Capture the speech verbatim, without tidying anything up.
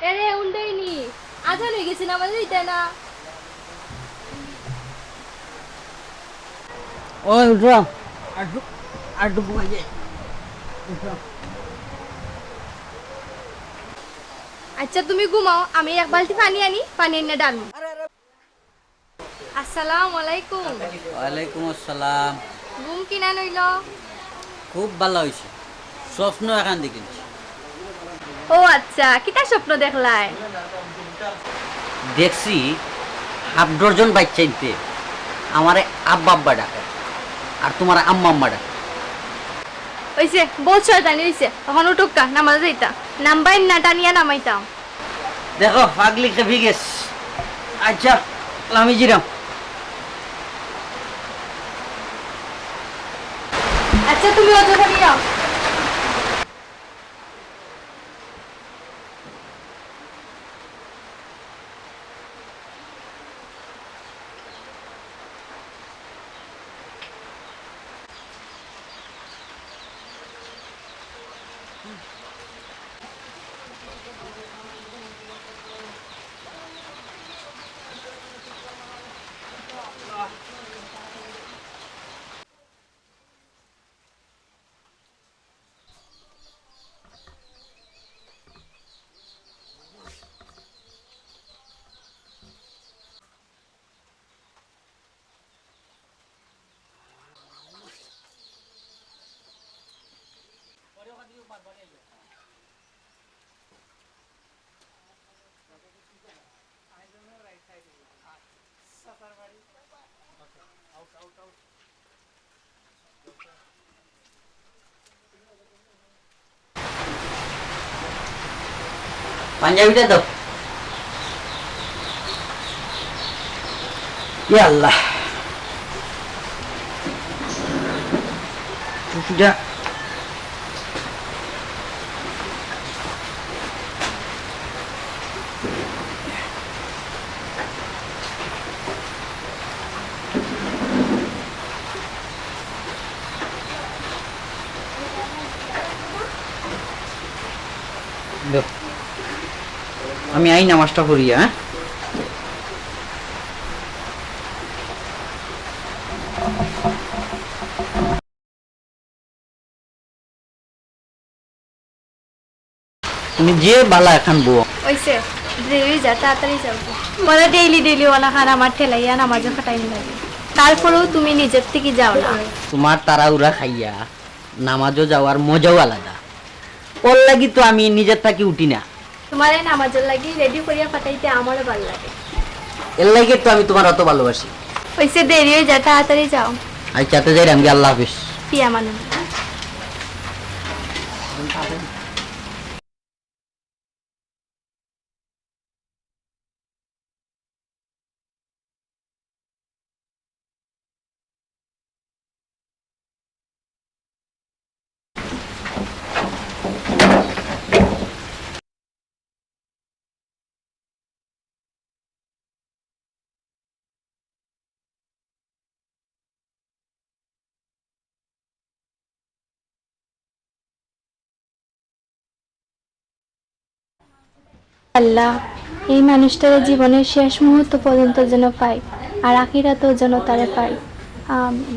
এরে, উল্টাইনি। আজান অই গেছে, নামাজে যাইতা না? ওই, উঠো। আটু, আটু ঘুমাই যাই। উঠো। আচ্ছা, তুমি ঘুমাও, আমি এক বালতি পানি আনি, পানি আনিয়া ঢালমু। আসসালামু আলাইকুম। ওয়ালাইকুম আসসালাম। ঘুম কিনান অইলো? খুব ভালা অইছে, স্বপ্ন এখান দেখিলছি। ও আচ্ছা, কিতা স্বপ্ন দেখলায়? দেখছি হাফ ডজন বাইচ্চাইন্তে আমারে আব্বা আব্বা ডাকে, আর তুমারে আম্মা আম্মা ডাকে। অইছে, বউত শয়তানি অইছে, অখন উঠউক্কা, নামাজে যাইতা। নামবায় না, টানিয়া নামাইতাম। দেখো, পাগলি খেপি গেছ। আচ্ছা, আমি জিরাম। আচ্ছা, তুমি অজু করিয়া আও। পাঞ্জাবিটা দাও। ইয়া আল্লাহ। টুপিটা। দেও। আমি আই নামাজটা পড়িয়া, হ্যাঁ? তুমি যে বালা এখান বউ। অইছে, দেরি অই যা, তাড়াতাড়ি যাও। মানে ডেইলি ডেইলি ওলা খান আমার ঠেলাইয়া নামাজে খাটাইন লাগে। তারপরেও তুমি নিজের থেকে যাও না। তোমার তাড়াহুড়া খাইয়া নামাজও যাওয়ার মজাও আলাদা। ওর লাগি তো আমি নিজের থাকি উঠি না। তোমারে নামাজের লাগি রেডি করিয়া পাঠাইতে আমারও ভালা লাগে। এর লাগি তো আমি তোমার অত ভালোবাসি। অইছে, দেরি অই যা, তাড়াতাড়ি যাও। আচ্ছা, তে যাইরাম গি, আল্লাহ হাফিজ। ফি আমানিল্লাহ। আল্লাহ, এই মানুষটারে জীবনের শেষ মুহূর্ত পর্যন্ত যেন পাই, আর আখিরাতেও যেন তারে পাই। আমিন।